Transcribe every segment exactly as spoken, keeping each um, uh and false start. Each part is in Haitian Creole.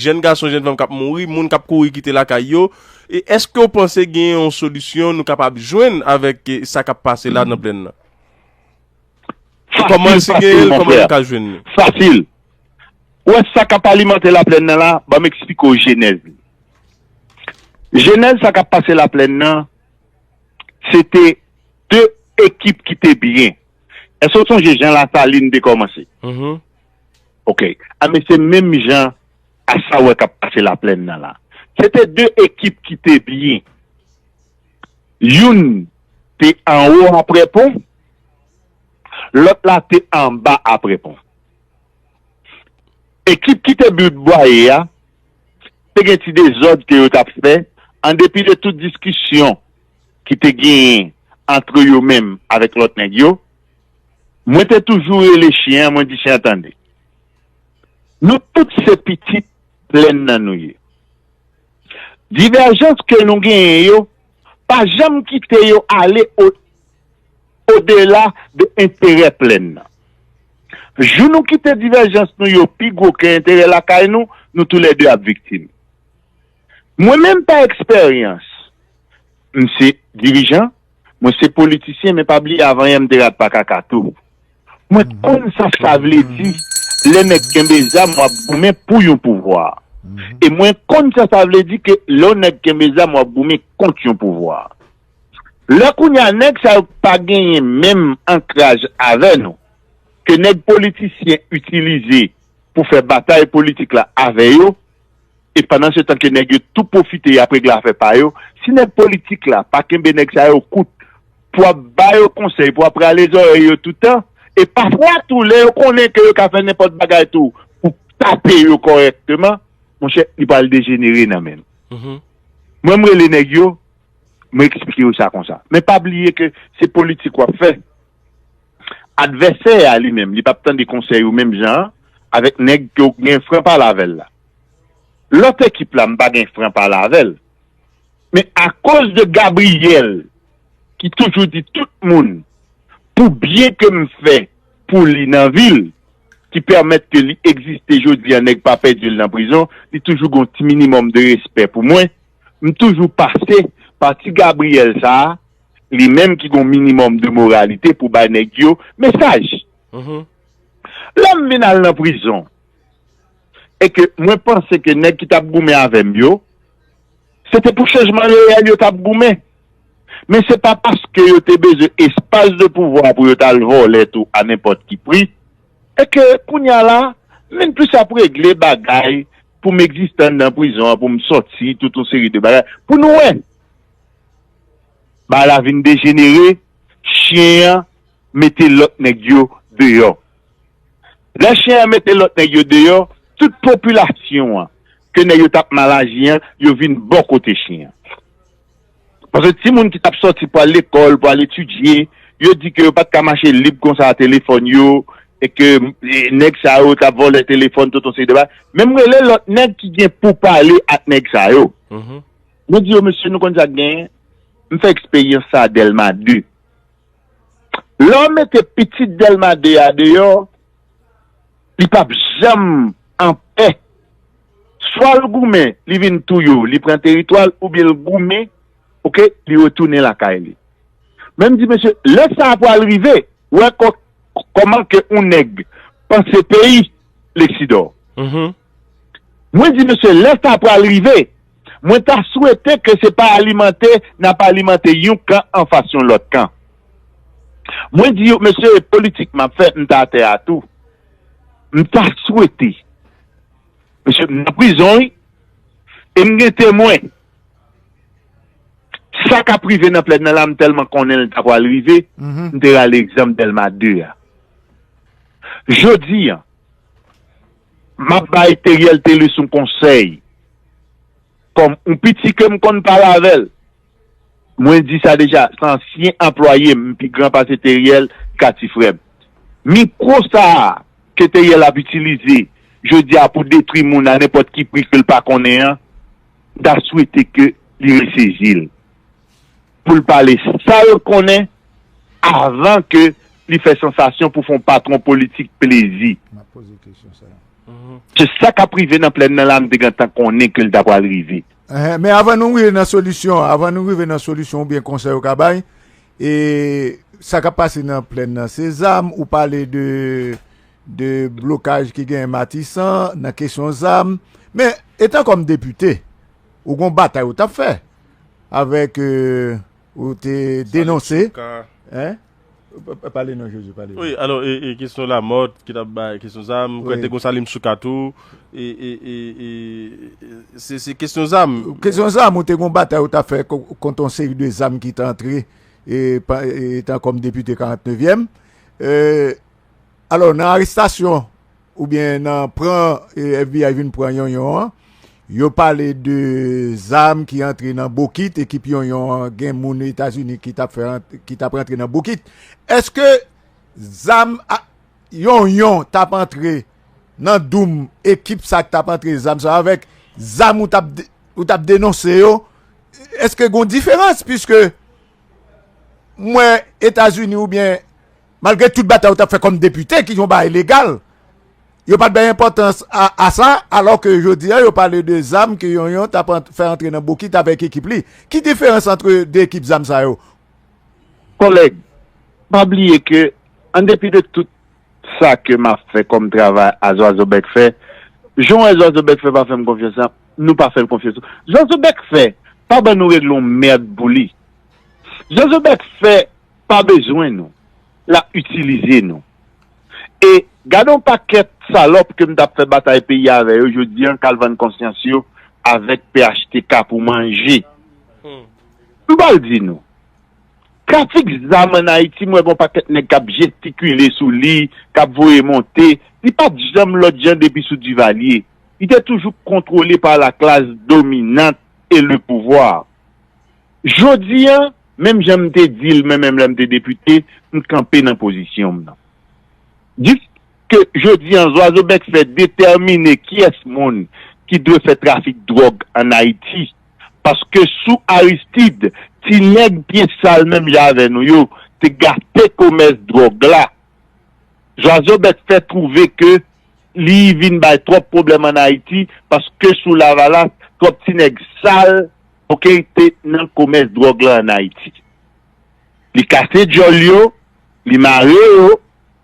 jèn gason, jèn fanm k ap mouri, moun k ap kouri kite lakay yo. E èske w panse gen yon solisyon nou kapab jwenn avèk, e, sa k ap pase la nan plèn nan? Kòman, si genyen l, kòman nou ka jwenn li? Fasil. Ou wè sa k ap alimante laplèn nan la? Ban m eksplike w jenèz li. Jenèz sa k ap pase laplèn nan, se te de ekip ki te byen. Èske w sonje jan Lasalin te kòmanse? Mhm. Ok. A, men se menm jan a sa w wè k ap pase laplèn nan la. Se te de ekip ki te byen. Youn te anwo aprè pon, lòt la te anba aprè pon. Ekip ki te bout bwaye a, te gen ti dezòd ke yo t ap fè, an depi de tout diskisyon ki te genyen antre yo menm avèk lòt nèg yo, mwen te toujou rele chen an, mwen di chen an tande. Nou tout se pitit plèn nan nou ye. Divèjans ke nou genyen yo, pa janm kite yo ale o, odela de enterè plèn nan. Jou nou kite divèjans nou yo pi gwo ke enterè lakay nou, nou toulède ap viktim. Mwen menm pa eksperyans, m se dirijan, mwen se politisyen, men pa bliye avan yè m te rat pa kaka tou. Mwen konn sa sa vle di lè nèg kenbe zam w ap goumen pou yon pouvwa. E mwen konn sa sa vle di ke lè yon nèg kenbe zam w ap goumen kont yon pouvwa. Lè kounye a nèg sa yo pa genyen menm ankraj avè nou, ke nèg politisyen itilize pou fè batay politik la avè yo, e pandan se tan ke nèg yo tou pwofite y ap regle afè pa yo, si nèg politik la pa kenbe nèg sa yo kout pou ap ba yo konsèy, pou ap rale zòrèy yo toutan, e pafwa tou lè yo konnen ke yo ka fè nenpòt bagay tou pou tape yo kòrèkteman, monchè, li pral dejenere nan men nou. Mhm. Mwen, m rele nèg yo, mwen eksplike yo sa konsa. Men pa bliye ke se politik w ap fè. Advèsè a li menm, li p ap tande konsèy ou menm jan an avèk nèg ke w gen fran pale avè l la. Lòt ekip la, m pa gen fran pale avè l. Men akoz de Gabriel, ki toujou di tout moun, pou byen ke m fè pou li nan vi l, ki pèmèt ke li egziste jodi a, nèg pa pèdi l nan prizon, li toujou gon ti minimòm de respè pou mwen. M toujou pase pa ti Gabriel sa a, li menm ki gon minimòm de moralite pou bay nèg yo mesaj. Mhm. Lè m vin al nan prizon, e ke mwen panse ke nèg ki t ap goumen avè m yo, se te pou chanjman reyèl yo t ap goumen. Men se pa paske yo te bezwen espas de pouvwa pou yo t al vòlè tou a nenpòt ki pri. E ke kounye a la, m vin plis ap regle bagay pou m egziste anndan prizon an, pou m sòti, tout yon seri de bagay. Pou nou wè, bagay la vin dejenere, chen an mete lòt nèg yo deyò. Lè chen an mete lòt nèg yo deyò, tout popilasyon an, ke nèg yo t ap mal aji an, yo vin bò kote chen an. Paske timoun ki t ap sòti pou al lekòl, pou al etidye, yo di ke yo pa t ka mache lib konsa a telefòn yo, e ke, e, nèg sa yo t ap vòlè telefòn, tout yon seri de bagay. Men m rele lòt nèg ki gen pou pale ak nèg sa yo. Mhm. Mwen di yo, mesye, nou konn sa k genyen? M fè eksperyans sa a Dèlma de. Lè w mete pitit Dèlma de a deyò, li p ap janm anpè. Swa l goumen, li vin touye w, li pran teritwa l, oubyen l goumen, oke, li retounen lakay li. Men m di, mesye, lè sa a pral rive, wè kò-, kòman ke yon nèg panse peyi, Lexidor. Mhm. Mwen di, mesye, lè sa pral rive, mwen ta swete ke se pa alimante, n ap alimante yon kan anfas yon lòt kan. Mwen di yo, mesye, politik m ap fè, m ta atè a tou. M ta swete. Mesye, m nan prizon, wi. E m gen temwen. Sa k ap rive nan plèn nan la, m tèlman konnen l ta pral rive, mhm, m te rale egzanp Dèlma de a. Jodi a, m ap bay Teriel Thelus yon konsèy. Kòm yon piti ke m konn pale avè l, mwen di sa deja, se ansyen anplwaye m, m pi gran pase Teriel, ka ti frè m. Mikwo sa a ke Teriel ap itilize jodi a pou detwi moun a nenpòt ki pri ke l pa konnen an, m ta swete ke li resezi l. Pou l pale sa yo konnen avan ke li fè sansasyon pou fè yon patwon politik plezi. M ap poze w kesyon sa a. Se sa k ap rive nan plèn nan la, m te gentan konnen ke l ta pral rive. Men avan nou rive nan solisyon, avan nou rive nan solisyon oubyen konsèy ou ka bay, e sa k ap pase nan plèn nan, se zam, ou pale de de blokaj ki genyen Matisan nan kesyon zam. Men, etan kòm depite, ou gon batay ou t ap fè avèk, ou te denonse. Hein? Pale non, Jojo, pale. Wi, alò, e, e kesyon Lamòt ki t ap bay kesyon zam, kwè te gon Salim Souka tou, e, e, e, e, se, se kesyon zam. Kesyon zam, ou te gon batay ou t ap fè kont yon seri de zam ki t antre, e, etan kòm depite karant nevyèm. Alò, nan arestasyon oubyen nan pran, F B I vin pran Yonyon an, yo pale de zam ki antre nan bokit, ekip Yonyon an gen moun Etazini ki t ap fè, ki t ap rantre nan bokit. Èske zam Yonyon t ap antre nan doum ekip sa k t ap antre zam sa avèk zam ou t ap ou t ap denonse yo? Èske gon diferans? Piske m wè Etazini oubyen malgre tout batay ou t ap fè kòm depite ki yon bagay legal, yo pa t bay enpòtans a, a sa, alò ke jodi a yo pale de zam ke Yonyon t ap fè antre nan bokit avèk ekip li. Ki diferans ant de ekip zam sa yo? Kòlèg, pa bliye ke an depi de tout sa ke m ap fè kòm travay a Zwazo Bèk fè, jan w wè Zwazo Bèk fè pa fè m konfyans lan, nou pa fè l konfyans tou. Zwazo Bèk fè pa ban nou regle yon mèd pou li. Zwazo Bèk fè pa bezwen nou. L ap itilize nou. E gade yon pakèt salòp ke m t ap fè batay peyi a avè yo, jodi a k al vann konsyans yo avèk P H T K pou manje. M pral di nou, trafik zam ann Ayiti, m wè gen yon pakèt nèg k ap jestikile sou li, k ap voye monte. Li pa t janm lòt jan depi sou Divalye. Li te toujou kontwole pa la classe dominante et le pouvoir. Jodi a, menm jan m te di l, mwen menm lè m te depite, m kanpe nan pozisyon m nan. Jiske jodi a, Zwazo Bèk fè detèmine kiyès moun ki dwe fè trafik dwòg ann Ayiti. Paske sou Aristide, ti nèg pye sal menm jan avè nou yo te gate komès dwòg la. Zwazo Bèk fè twouve ke li vin bay twòp pwoblèm ann Ayiti, paske sou Lavalas, twòp ti nèg sal, oke, te nan komès dwòg la ann Ayiti. Li kase djòl yo, li mare yo,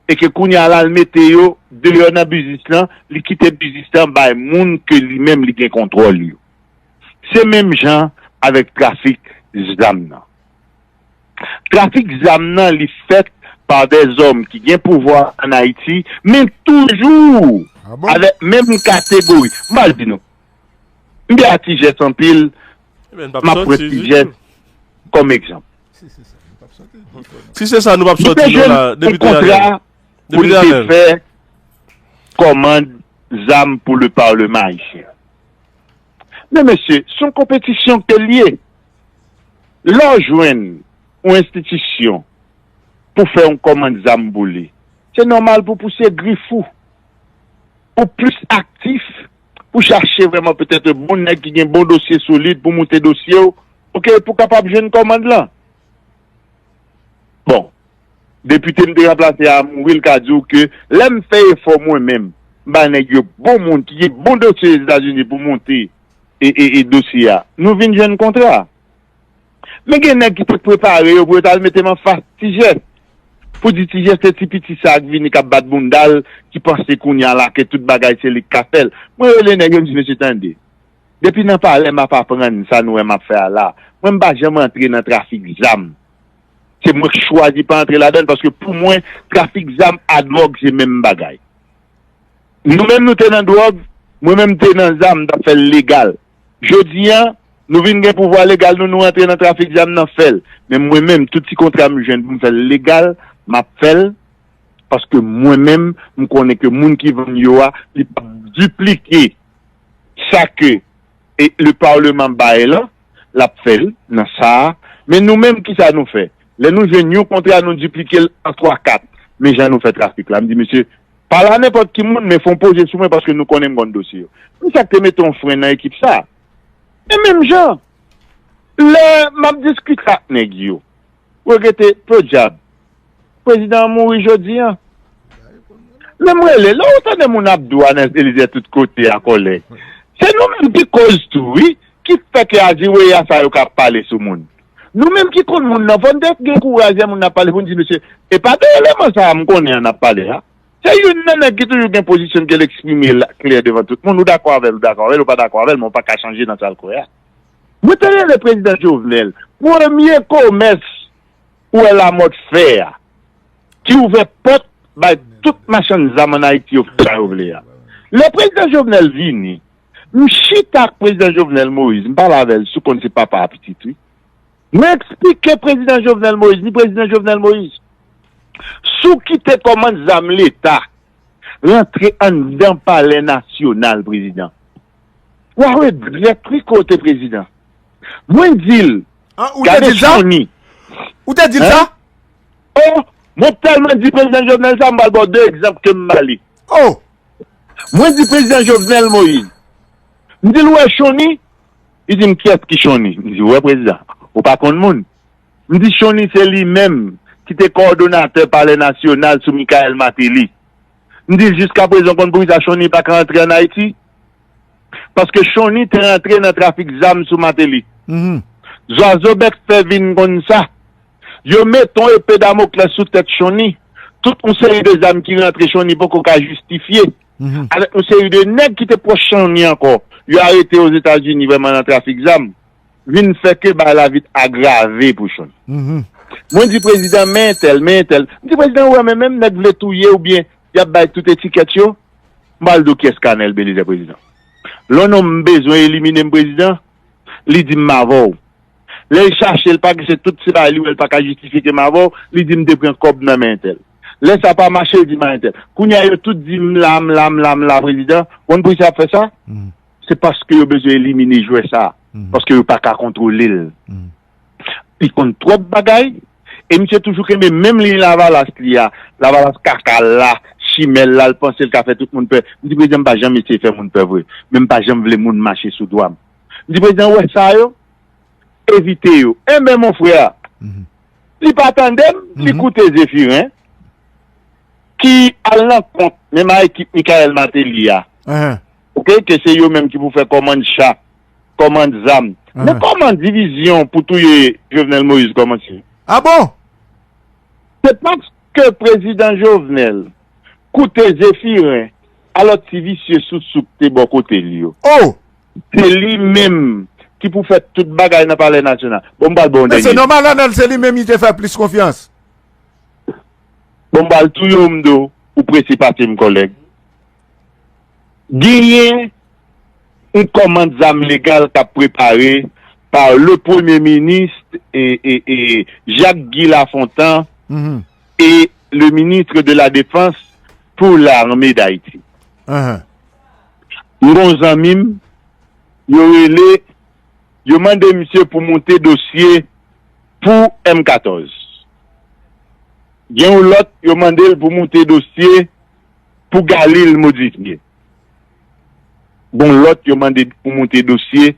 e ke kounye a la l mete yo deyò nan biznis lan, li kite biznis lan bay moun ke li menm li gen kontwòl yo. Se menm jan avèk trafik zam nan. Trafik zam nan li fèt pa dèzòm ki gen pouvwa ann Ayiti, men toujou avèk menm kategori. M pral di nou, m gen a Ti Jès anpil, m ap pran Ti Jès kòm egzanp. Si se sa, nou p ap sòti non la, depite Arnel. Depite Arnel. Kòmand zam pou le Parlement ayisyen. Men mesye, se yon konpetisyon ke l ye. Lè w jwenn yon enstitisyon pou fè yon kòmand zam pou li, se nòmal pou w pouse grif ou, pou w plis aktif, pou w chache vrèman petèt bon nèg ki gen bon dosye solid pou moute dosye w, oke, pou w kapab jwenn kòmand lan. Bon, depite m te ranplase a mouri, l ka di w ke lè m fè efò mwen menm, m bay nèg yo bon moun ki gen bon dosye Ozetazini pou monte e, e, e dosye a, nou vin jwenn kontra. Men gen nèg ki te prepare yo pou yo t al mete m anfas Ti Jès. Pou di Ti Jès se ti piti sa k vini k ap bat bounda l, ki panse kounye a la ke tout bagay se li k ka fè l. Mwen rele nèg yo, m di, mesye, tande. Depi nan palè m ap aprann sa nou wè m ap fè a la. Mwen m pa janm antre nan trafik zam. Se mwen k chwazi pa antre ladan l paske pou mwen, trafik zam a dwòg se menm bagay. Nou menm nou te nan dwòg, mwen menm m te nan zam, m t ap fè l legal. Jodi a, nou vin gen pouvwa legal nou, nou rantre nan trafik zam nan fè l. Men mwen menm, tout ti kontra m jwenn pou m fè l legal, m ap fè l. Paske mwen menm, m konnen ke moun ki vann yo a, li p ap diplike sa ke e le Parlement bay lan, l ap fè l nan sa a. Men nou menm, kisa nou fè? Lè nou jwenn yon kontra, nou diplike l an twa kat. Men jan nou fè trafik la. M di, mesye, pale a nenpòt ki moun, men fè yon pwoze sou mwen paske nou konnen m konn dosye yo. Men sa k te mete yon fren nan ekip sa. E menm jan, lè m ap diskite ak nèg yo, regrete, podyab, prezidan an mouri jodi a. Men m rele, lè w tande moun ap di w Arnel Belizaire tout kote a, kòlèg, se nou menm ki koz tou, wi, ki fè ke aziwey a sa yo ka ap pale sou moun. Nou menm ki konn moun nan, fò n te gen kouraj lè moun nan ap pale pou n di, mesye, e pa de eleman sa a m konnen an n ap pale a. Se youn nan nèg ki toujou gen pozisyon ke l eksprime l klè devan tout moun. Ou dakò avè l, ou dakò avè l, ou pa dakò avè l, men w pa ka chanje nan sa l kwè a. Mwen te rele prezidan Jovenel, premye komès ou wè Lamòt fè a, ki ouvè pòt bay tout machann zam ann Ayiti yo fè sa yo vle a. Lè prezidan Jovenel vini, m chita ak prezidan Jovenel Moïse, m pale avè l sou konn se papa a pitit, wi. Mwen eksplike prezidan Jovenel Moïse, ni prezidan Jovenel Moïse, si w kite kòmand zam Leta rantre anndan Palè Nasyonal, prezidan, w a regrèt, wi, ke w te prezidan. Mwen di l, gade Chonny. Ou te di l sa? Oh, mwen tèlman di prezidan Jovenel sa, m pral ba w de egzanp ke m ba li. Oh! Mwen di prezidan Jovenel Moïse, m di l, ou wè Chonny? Li di m, kiyès ki Chonny? M di, ou wè prezidan, ou pa konn moun. M di, Chonny se li menm ki te kòdonatè Palè Nasyonal sou Michaël Martelly. M di l, jiskaprezan, w konn poukisa Chonny pa ka antre ann Ayiti? Paske Chonny te antre nan trafik zam sou Martelly. Zwazo bèk fè vin konn sa. Yo mete yon epe Damoklès sou tèt Chonny. Tout yon seri de zam ki rantre Chonny poko ka jistifye. Avèk yon seri de nèg ki te pwòch Chonny ankò, yo arete Ozetazini vrèman nan trafik zam. Vin fè ke bagay la vin agrave pou Chonny. Mwen di prezidan, men entèl, men entèl. M di prezidan, ou wè, men menm nèg vle touye oubyen y ap bay tout etikèt yo. M pral di w kiyès k Arnel Belizaire prezidan. Lè yon nonm bezwen elimine m prezidan, li di m m avè w. Lè l chache, l pa gen, se tout se bagay li wè, l pa ka jistifye ke m avè w, li di m te pran kòb nan men entèl. Lè sa pa mache, l di m a entèl. Kounye a yo tout di m la, m la, m la, m la, prezidan. Ou konn poukisa y ap fè sa? Se paske yo bezwen elimine jwè sa. Paske yo pa ka kontwole l. Li konn twòp bagay. E misye toujou kenbe menm liy Lavalas li a. Lavalas kaka l la, chimè l la, l panse l ka fè tout moun pè. M di, prezidan, m pa janm eseye fè moun pè vre. Men m pa janm vle moun mache sou dwa m. M di, prezidan, ou wè sa yo? Evite yo. Enben, mon frè, li pa tande m, li koute Zephirin, ki al nan kont menm a ekip Michaël Martelly a. Oke, ke se yo menm ki pou fè kòmann cha, kòmann zam. Men kòman divizyon pou touye Jovenel Moïse kòmanse? Ah bon? Se paske prezidan Jovenel koute Zephirin, alò ti visye sou souk te bò kote l yo. Oh! Se li menm ki pou fè tout bagay nan Palè Nasyonal. Bon, m pral ba w yon dènye. Men se nòmal, Arnel, se li menm li te fè plis konfyans. Bon, m pral touye w, m di w, ou prese pase m, kòlèg. Genyen yon kòmann zam legal k ap prepare pa le Premye Minis, e, e, e, Jacques Guy Lafontant, e le ministre de la Défense pour l'armée d'Haïti. M gon zanmi m, yo rele, yo mande misye pou monte dosye pou M katòz. Gen yon lòt, yo mande l pou monte dosye pou galil modifye. Gon lòt, yo mande pou monte dosye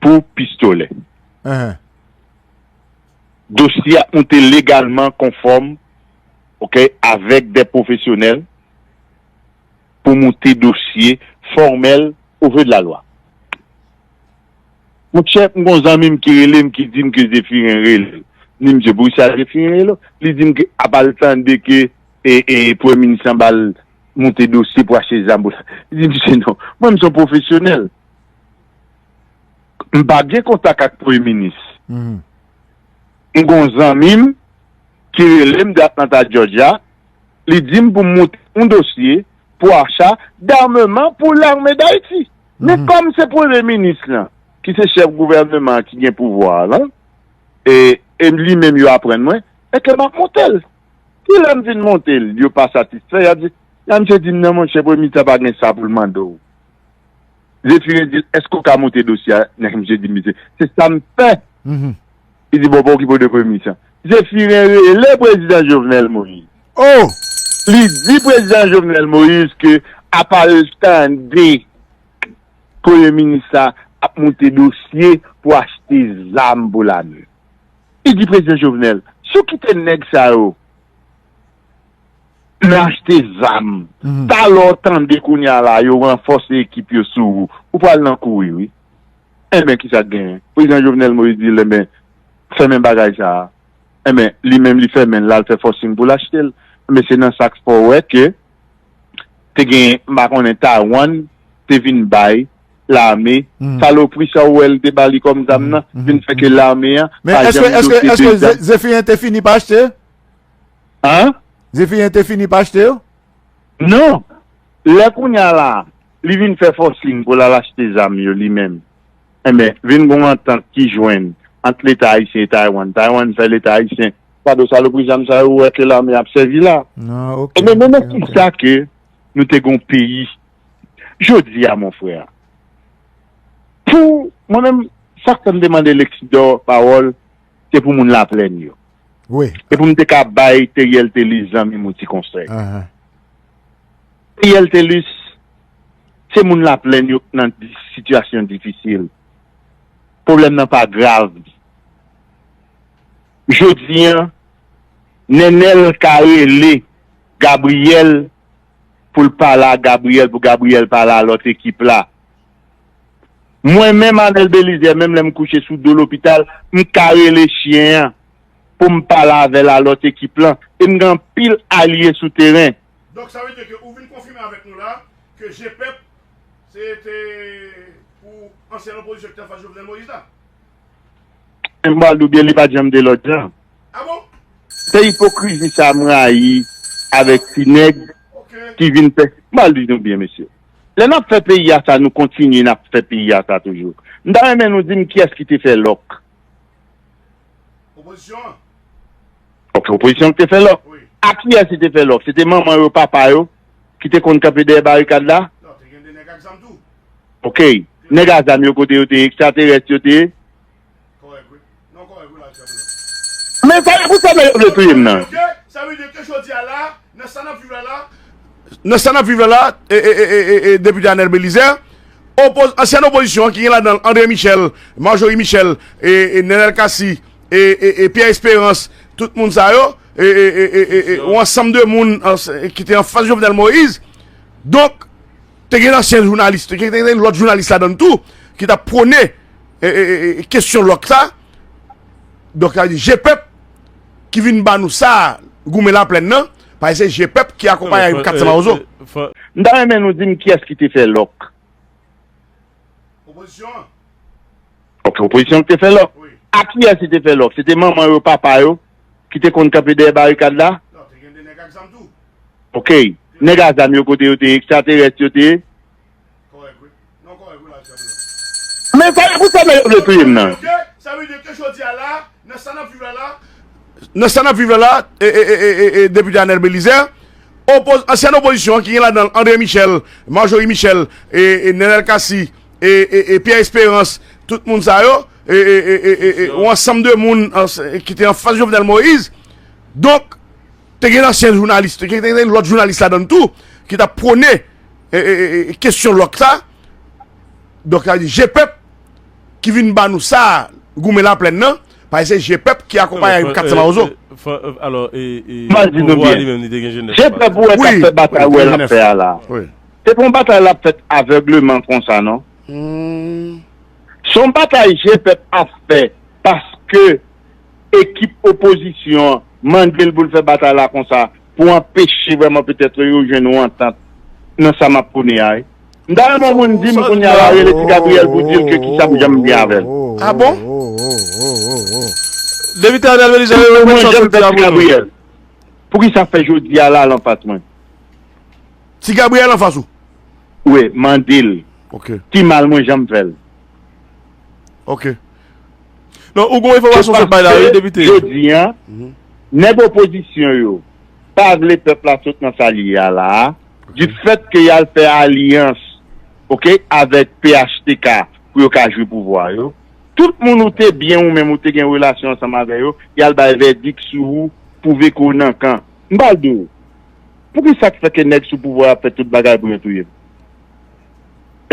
pou pistolè. Dosye a monte legalman konfòm, oke, avèk de pwofesyonèl pou monte dosye fòmèl au vu de la loi. Monchè, m gon zanmi m ki rele m, ki di m ke Zephirin rele l. M di, misye, poukisa Zephirin rele w? Li di m ke ap al tande ke, e, e, premye minis lan ba l monte dosye pou achte zam pou sa. Li di, misye, non. Mwen, m se yon pwofesyonèl. M pa gen kontak ak premye minis. M gon zanmi m ki rele m de Atlanta, Georgia, li di m pou m monte yon dosye pou acha d'armement pour l'armée d'Haïti. Men kòm se premye minis lan ki se chèf gouvènman an ki gen pouvwa a lan, e, e li menm yo aprann mwen, enben m ap monte l. Kilè m vin monte l, yo pa satisfè, y ap di, y a misye di m, non, monchè, premye minis lan pa gen sa pou l mande w. Zephirin di l, èske w ka monte dosye a? Nèg misye di, misye, se sa m fè. Li di, bon, pa okipe w de premye minis lan. Zephirin rele prezidan Jovenel Moïse. Oh! Li di prezidan Jovenel Moïse ke ap al tande premye minis la ap monte dosye pou achte zam pou lame. Li di prezidan Jovenel, si w kite nèg sa yo Nan achte zam. Talè w tande kounye a la, yo ranfòse ekip yo sou ou. Ou pral nan kouri, wi. Enben, kisa k genyen? Prezidan Jovenel Moïse di l, enben, fèmen bagay sa a. Enben, li menm li fèmen l, l al fè fòsing pou l achte l. Enben, se nan sa k fè w wè ke te gen, m pa konnen, Taiwan te vin bay lame. Salopri sa w wè l te ba li kòm zam nan, vin fè ke lame a pa janm dote de zam. Men èske, èske, èske Zephirin te fini pa achte? An? Zephirin te fini pa achte yo? Non. Lè kounye a la, li vin fè fòsing pou l al achte zam yo li menm. Enben, vin gon antant ki jwenn ant Leta ayisyen e Taiwan. Taiwan fè Leta ayisyen kado salopri zam sa yo, ou wè ke lame ap sèvi la. Enben, men nan kisa ke nou te gon peyi jodi a, mon frè? Pou mwen menm, sa k fè m te mande Lexidor pawòl, se pou moun Laplèn yo. E pou m te ka bay Teriel Telus, zanmi m, yon ti konsèy. Teriel Telus, se moun Laplèn yo k nan di- sitiyasyon difisil. Pwoblèm nan pa grav. Jodi a, Nènèl ka rele Gabriel pou l pale a Gabriel, pou Gabriel pale a lòt ekip la. Mwen menm, Anèl Belizaire, menm lè m kouche sou do lopital, m ka rele chyen an pou m pale avè l a lòt ekip lan. E m gen anpil alye sou teren. Donk, sa vle di ke ou vin konfime avèk nou la ke G pèp se te pou ansyen opozisyon ki te anfas Jovenel Moïse la? M pral di w byen, li pa t janm de lòt jan. Se ipokrizi sa m rayi avèk ti nèg ki vin fè. M pral di nou byen, mesye. Lè n ap fè peyi a sa, nou kontinye, n ap fè peyi a sa toujou. M ta renmen nou di m kiyès ki te fè lòk. Opozisyon an. Ok, opozisyon ki te fè lòk. A kiyès li te fè lòk? Se te manman yo, papa yo ki te konn kanpe dèyè barikad la? Ok. Nèg a zam yo kote yo te ye? Ekstraterès yo te ye? Men sa e pou sa nèg yo vle touye m nan. Sa vle di ke jodi a la, nan sa n ap viv la la, nan sa n ap viv la la, e, e, e, e, e, e, depite Anèl Belizaire, opoz-, ansyen opozisyon an ki gen ladan l André Michel, Marjorie Michel, e, e, Nenel Cassy, e, e, e, Pierre Espérance, tout moun sa yo, e, e, e, e, e, e, yon ansanm de moun ans-, ki te anfas Jovenel Moïse. Donk, te gen ansyen jounalis, te gen, te gen lòt jounalis ladan l tou, ki t ap pwone, e, e, e, e, kesyon lòk sa. Donk, sa vle di, G pèp ki vin ba nou sa, goumen Laplèn nan, paske se G pèp ki akonpaye avèk kat sa Mawozo. M ta renmen nou di m kiyès ki te fè lòk. Opozisyon an. Ok, opozisyon ki te fè lòk. A kiyès li te fè lòk? Se te manman yo, papa yo, ki te konn kanpe dèyè barikad la? Ok. Nèg a zam yo kote yo te ye? Ekstraterès yo te ye? Men sa e pou sa nèg yo vle touye m nan. Sa vle di ke jodi a la, nan sa n ap viv la la, nan sa n ap viv la la, e, e, e, e, e, e, depite Anèl Belizaire, opoz-, ansyen opozisyon an ki gen ladan l André Michel, Marjorie Michel, e, e, Nenel Cassy, e, e, e, Pierre Espérance, tout moun sa yo, e, e, e, e, e, e, yon ansanm de moun ans-, ki te anfas Jovenel Moïse. Donk, te gen ansyen jounalis, te gen, te gen lòt jounalis ladan l tou, ki t ap pwone, e, e, e, e, kesyon lòk sa. Donk, sa vle di, G pèp ki vin ba nou sa, goumen Laplèn nan, paske se G pèp ki akonpaye avèk kat sa Mawozo. M pral di nou byen. G pèp ou wè k ap fè batay ou wè l ap fè a la. Se pa yon batay l ap fèt avègleman konsa, non. Se yon batay G pèp ap fè paske ekip opozisyon an mande l pou l fè batay la konsa pou anpeche vrèman petèt yo jwenn yon antant nan sa m ap pwone a, wi. M ta renmen yon moun di m kounye a la, rele Ti Gabriyèl pou di l ke kisa m janm gen avè l. Ah bon? Depite Arnel Belizaire, mwen janm fè Ti Gabriyèl. Poukisa fè jodi a la, l anfas mwen? Ti Gabriyèl anfas ou? Wi, mande l. Ok. Ki mal mwen janm fè l? Ok. Non, ou gon enfòmasyon sot bay la, wi, depite. Jodi a, nèg opozisyon yo pa vle pèp la sot nan sa l ye a la a, di fèt ke y al fè alyans, ok, avèk P H T K pou yo ka jwi pouvwa yo. Tout moun ou te byen, ou menm ou te gen relasyon ansanm avè yo, y al bay vèdik sou ou, pwouve ke w nan kan. M pral di w, poukisa k fè ke nèg sou pouvwa a ap fè tout bagay pou yo touye m?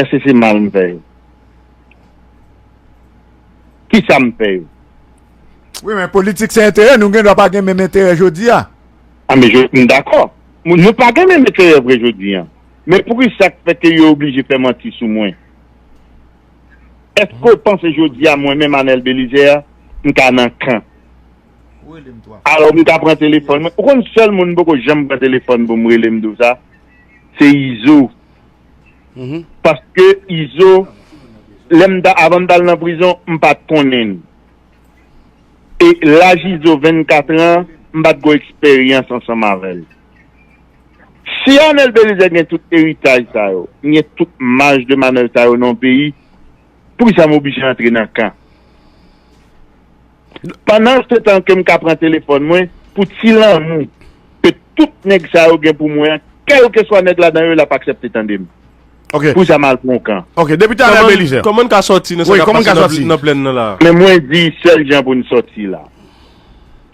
Èske se mal m fè yo? Kisa m fè yo? Wi, men politik se enterè, nou gen dwa pa gen menm enterè jodi a. A, men je, m dakò. Moun, nou pa gen menm enterè vre jodi a. Men poukisa k fè ke yo oblije fè manti sou mwen? Èske w panse jodi a mwen menm Anèl Belizaire, m ka nan kan? Alò m ka pran telefòn mwen. Ou konn sèl moun m poko janm pran telefòn pou m rele m di w sa? Se Izo. Paske Izo, lè m ta, avan m t al nan prizon, m pa t konnen l. E laj Izo vennkat an, m pa t gon eksperyans ansanm avè l. Si Anèl Belizaire gen tout eritaj sa yo, m gen tout maj de manèv sa yo nan yon peyi, poukisa m oblije antre nan kan? Pandan se tan ke m ka pran telefòn mwen pou ti lanmou ke tout nèg sa yo gen pou mwen an, kèlkeswa nèg ladan yo, l ap aksepte tande m. Poukisa m al pran yon kan? Ok, Depite Anèl Belizaire. Kòman n ka sòti nan sa k ap pase nan plèn nan la a? Men mwen di sèl jan pou n sòti la.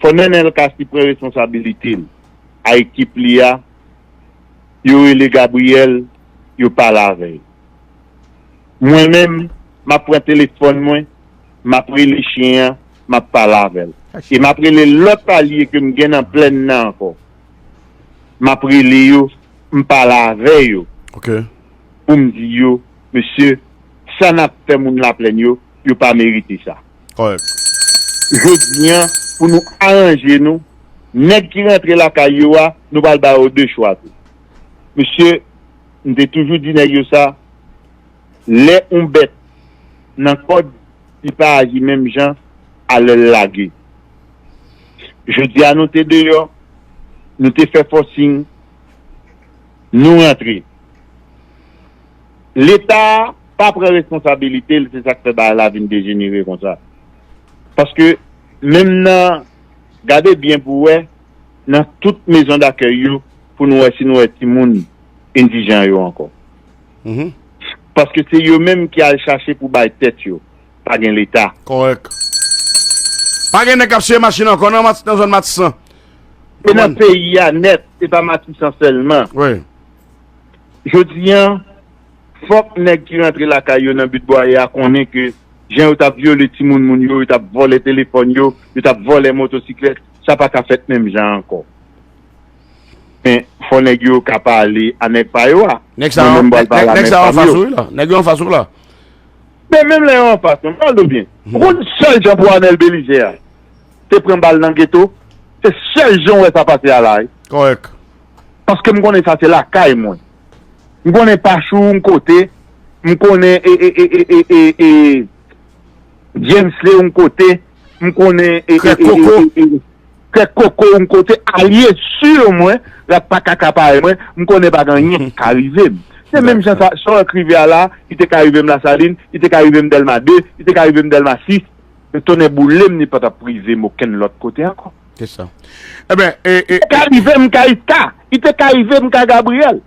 Fò Nenel Cassy pran responsabilite l, a ekip li a, yo rele Gabriel, yo pale avè l. Mwen menm, m ap pran telefòn mwen, m ap rele chen an, m ap pale avè l. E m ap rele lòt alye ke m gen nan plèn nan ankò. M ap rele yo, m pale avè yo. Ok. Pou m di yo, mesye, sa n ap fè moun Laplèn yo, yo pa merite sa. Kòrèk. Jodi an, pou nou aranje nou, nèg ki rantre lakay yo a, nou pral ba yo de chwa tou. Mesye, m te toujou di nèg yo sa, lè yon bèt nan kòd, li pa aji menm jan a lè l lage. Jodi a nou te deyò, nou te fè fòsing, nou rantre. Leta a pa pran responsabilite l, se sa k fè bagay la vin dejenere konsa. Paske menm nan, gade byen pou w wè, nan tout mezon dakèy yo, pou nou wè si nou wè timoun endijan yo ankò. Paske se yo menm ki al chache pou bay tèt yo. Pa gen Leta. Kòrèk. Pa gen nèg k ap siye machin ankò nan Mati-, nan zòn Matisan. E nan peyi a nèt, se pa Matisan sèlman. Wi. Jodi an, fòk nèg ki rantre lakay yo nan Bit Bwaye a konnen ke jan yo t ap vyole timoun moun yo, yo t ap vòlè telefòn yo, yo t ap vòlè motosiklèt, sa pa ka fèt menm jan ankò. Men, fò nèg yo ka pale a nèg pa yo a. Nèg sa yo, nèg, nèg sa yo anfas ou wi la. Nèg yo anfas ou la. Men menm lè yo anfas mwen, m pral di w byen. Ou konn sèl jan pou Anèl Belizaire te pran bal nan geto, se sèl jan w wè sa pase a la wi. Kòrèk. Paske m konnen sa se lakay mwen. M konnen Pachou yon kote, m konnen e, e, e, e, e, e, e, James Lé yon kote, m konnen e, e, Krèk e, e, Koko. E, e, Krèk Koko yon kote, alye si mwen, l ap pa ka akapare mwen, m konnen pa gen anyen ki ka rive m. Se menm jan sa, sa k rive a la, li te ka rive m Lasalin, li te ka rive m Dèlma de, li te ka rive m Dèlma sis, men tonnè boule m, li pa t ap rive m okenn lòt kote ankò. Se sa. Ebyen, e, e, li te ka rive m ka Iska, li te ka rive m ka Gabriel.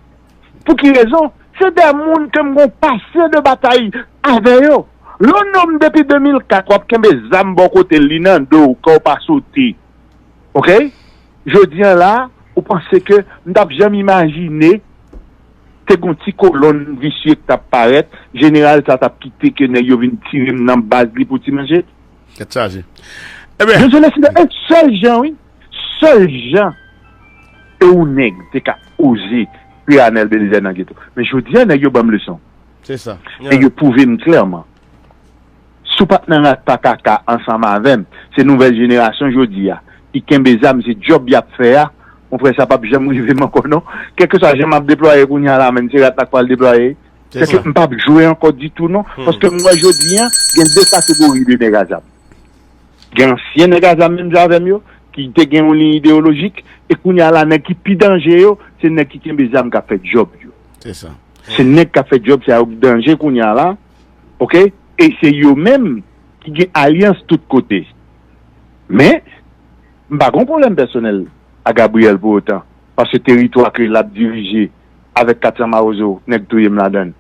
Pou ki rezon? Se de moun ke m gon pase de batay avè yo. Lè yon nonm depi de mil kat w ap kenbe zam bò kote l, li nan do w, kè w pa sote. Ok? Jodi an la, ou panse ke m t ap janm imajine te gon ti kolonn visye k t ap parèt, jeneral sa t ap kite ke nèg yo vin tire m nan baz li pou ti manje? Tèt chaje. Ebyen. Jodi an, se yon sèl jan, wi. Sèl jan e yon nèg te ka oze tire Anèl Belizaire nan geto. Men jodi an, nèg yo ban m leson. Se sa. Nèg yo pwouve m klèman. Si w pa t nan rat pa kaka ansanm avè m, se nouvèl jenerasyon jodi a ki kenbe zam, se djòb y ap fè a. Monfrè, sa p ap janm rive m ankò non. Kèlkeswa jan m ap deplwaye kounye a la, menm se rat la k pral deplwaye. Se sa. Sèke m p ap jwe ankò ditou non. Paske m wè jodi an, gen de kategori de nèg a zam. Gen ansyen nèg a zam menm jan avè m yo, ki te gen yon liy ideyolojik, e kounye a la, nèg ki pi danje yo, se nèg ki kenbe zam k ap fè djòb yo. Se sa. Se nèg k ap fè djòb sa yo k danje kounye a la, ok? E se yo menm ki gen alyans tout kote. Men, m pa gen yon pwoblèm pèsonèl a Gabriel pou otan, paske teritwa ke l ap dirije avèk Katya Mawozo, nèg touye m ladan l.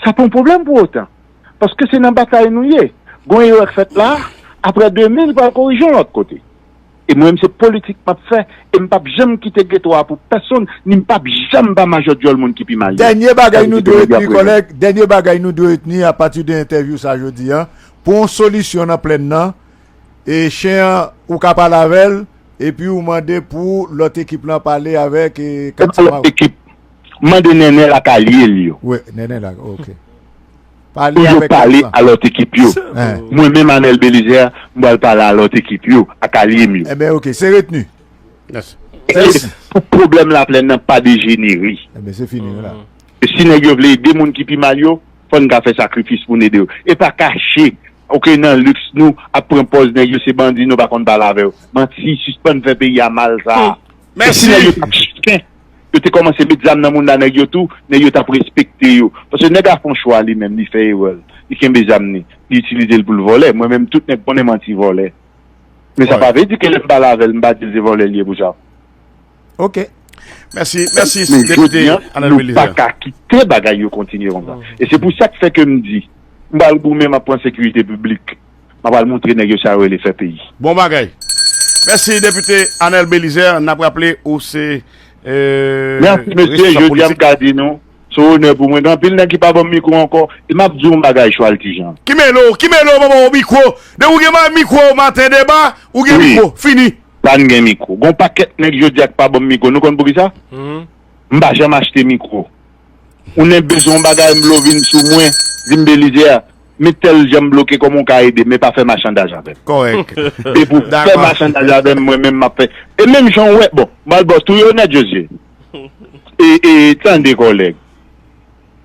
Sa pa yon pwoblèm pou otan. Paske se nan batay nou ye. Gon erè k fèt la, aprè de mil, pral korije yon lòt kote. E mwen menm se politik m ap fè, e m p ap janm kite geto a pou pèsonn, ni m p ap janm ba majò dyòl moun ki pi mal yo. Dènye bagay nou dwe retni, kòlèg, dènye bagay nou dwe retni apati de entèvyou sa jodi a, pou yon solisyon nan plèn nan, e chen an, ou ka pale avè l, Epi ou mande pou lòt ekip lan pale avèk eh, Kat Samara. Lòt ekip, mande Nènèl ak alye l yo. Wi, Nènèl ak, ok. Pale avèk lòt lan. Pou yo pale a lòt ekip yo. Mwen menm Anèl Belizaire, m pral pale a lòt ekip yo, ak alye m yo. Enben ok, se retni. Pou pwoblèm laplèn nan pa dejenere. Enben se fini wi la. Si nèg yo vle ede moun ki pi mal yo, fò n ka fè sakrifis pou n ede yo. E pa kache, ok, nan liks nou ap pran pòz nèg yo se bandi, nou pa konn pale avè yo. Manti, sispann fè peyi a mal sa. E si nèg yo t ap chiken, yo te kòmanse met zam nan mounda nèg yo tou, nèg yo t ap respekte yo. Paske nèg la fè yon chwa li menm, li fè erè l. Li kenbe zam li, li itilize l pou l vòlè. Mwen menm, tout nèg konnen manti vòlè. Men sa pa vle di ke lè m pale avè l, m pa di l se vòlè l ye pou sa. Ok. Mèsi, mèsi, Depite Anèl Belizaire. Men jodi a, nou pa ka kite bagay yo kontinye konsa. E se pou sa k fè ke m di, m pral goumen, m ap pran sekirite piblik. M ap al montre nèg yo sa yo rele fè peyi. Bon bagay. Mèsi, Depite Anèl Belizaire. N ap raple ou se eh, Mèsi, mesye. Jodi a, m ka di nou, se yon onè pou mwen. Gen anpil nèg ki pa ban m mikwo ankò. E m ap di w yon bagay, Chwal Tijan. Ki mele w, ki mele w, m ap ba w mikwo. Depi w gen mikwo, maten deba, ou gen mikwo. Fini. Pa n gen mikwo. Gon pakèt nèg jodi a k pa ban m mikwo. Nou konn poukisa? M pa janm achte mikwo. Ou nen bezwen yon bagay, m vle w vin sou mwen, di m Belizaire, men tèl jan m bloke, kòman w ka ede m, men pa fè machandaj avè m. Kòrèk. Depi w fè machandaj avè m, mwen menm m ap fè. E menm jan w wè, bon, m al ba w touye w nèt Jozye. E, e, tande kòlèg.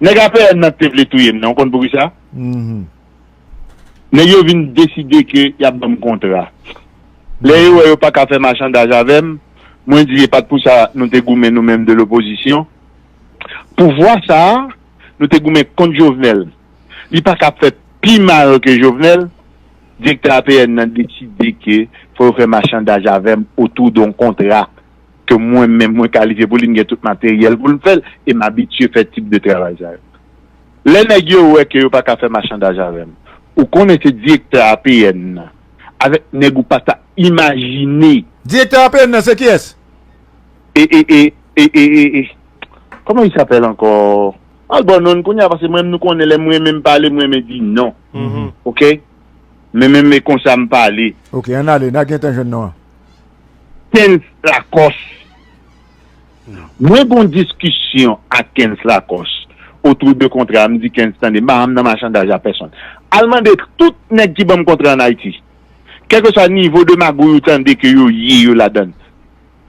Nèg A P N nan te vle touye m nan, ou konn poukisa? Nèg yo vin deside ke y ap ban m kontra. Lè yo wè yo pa ka fè machandaj avè m, mwen di e pa t pou sa nou te goumen nou menm de lopozisyon. Pouvwa sa a, nou te goumen kont Jovenel. Li pa ka fè pi mal ke Jovenel. Direktè A P N nan deside ke fò yo fè machandaj avè m otou de yon kontra ke mwen menm mwen kalifye pou li, m gen tout materyèl pou m fè l, e m abitye fè tip de travay sa yo. Lè nèg yo wè ke yo pa ka fè machandaj avè m, ou konnen se direktè A P N nan, avèk nèg ou pa ta imajine. Direktè A P N nan se kiyès? E, e, e, e, e, e, e, kòman li t apèl ankò? Al ba w non l kounye a, paske mwen menm nou konnen lè m renmen m pale, m renmen di non. Oke? Men menm e konsa m pale. Oke, ann ale, n a gentan jwenn non an. Kens Lakòs. Mwen gen yon diskisyon ak Kens Lakòs otou de kontra a, m di Kens tande, m pa janm nan machandaj a pèsonn. Al mande tout nèg ki ban m kontra ann Ayiti. Kèlkeswa nivo de magouy ou tande ke yo ye yo ladan l.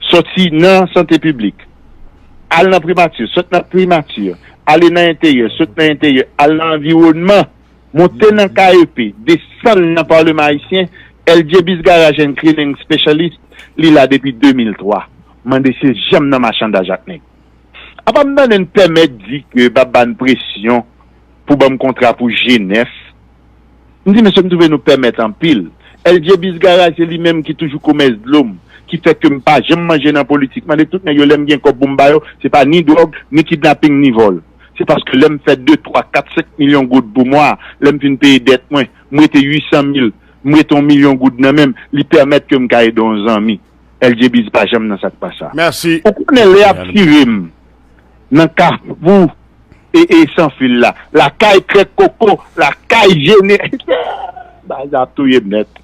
Sòti nan sante piblik, al nan primati, sot nan primati, ale nan enteryè, sot nan enteryè, al nan anviwònman, monte nan K E P, desann nan Palman Ayisyen, L J B's Garage and Cleaning Specialist, li la depi de mil twa. Mande si l janm nan machandaj ak nèg. Apa m tande n pèmèt di ke p ap ba n presyon pou ban m kontra pou G nèf. M di mesye m twouve nou pèmèt anpil. L J B's Garage se li menm ki toujou komès dlo m, ki fè ke m pa janm manje nan politik. Mande tout nèg yo lè m gen kòb pou m ba yo, se pa ni dwòg, ni kidnaping, ni vòl. Se paske lè m fè de, twa, kat, senk milyon goud pou mwa, lè m fin peye dèt mwen, m rete uit san mil, m rete yon milyon goud nan men m, li pèmèt ke m ka ede yon zanmi. L J B's pa janm nan sa k pa sa. Mèsi. Ou konnen lè y ap tire m nan Kafou e, e Sanfil la, lakay Krèk Koko, lakay Jene, baz la ap touye m nèt.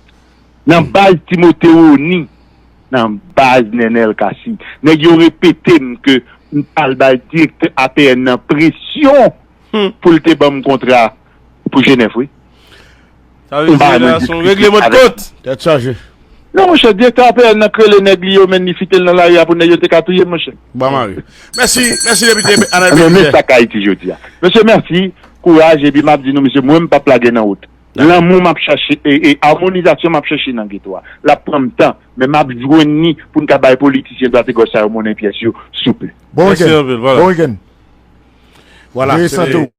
Nan baz Timote Rony, nan baz Nènèl Cassy. Nèg yo repete m ke m t al bay direktè A P N nan presyon pou l te ban m kontra pou G nèf, wi. Sa vle di la se yon regleman de kont. Tèt chaje. Non monchè, direktè A P N nan k rele nèg li yo, men li fite l nan lari a pou nèg yo te ka touye l monchè. Ba mari. Mèsi, mèsi depite Anèl Belizaire. Men sa k Ayiti jodi a. Mesye mèsi, kouraj, epi m ap di nou mesye, mwen m p ap lage nan wout. Lanmou m ap chache, e, e amonizasyon m ap chache nan geto a. L ap pran m tan, men m ap jwenn li pou n ka bay politisyen dwat e gòch sa yo monnen pyès yo, souple. Bon weekend. Bon weekend. Vwala. Veye sante w.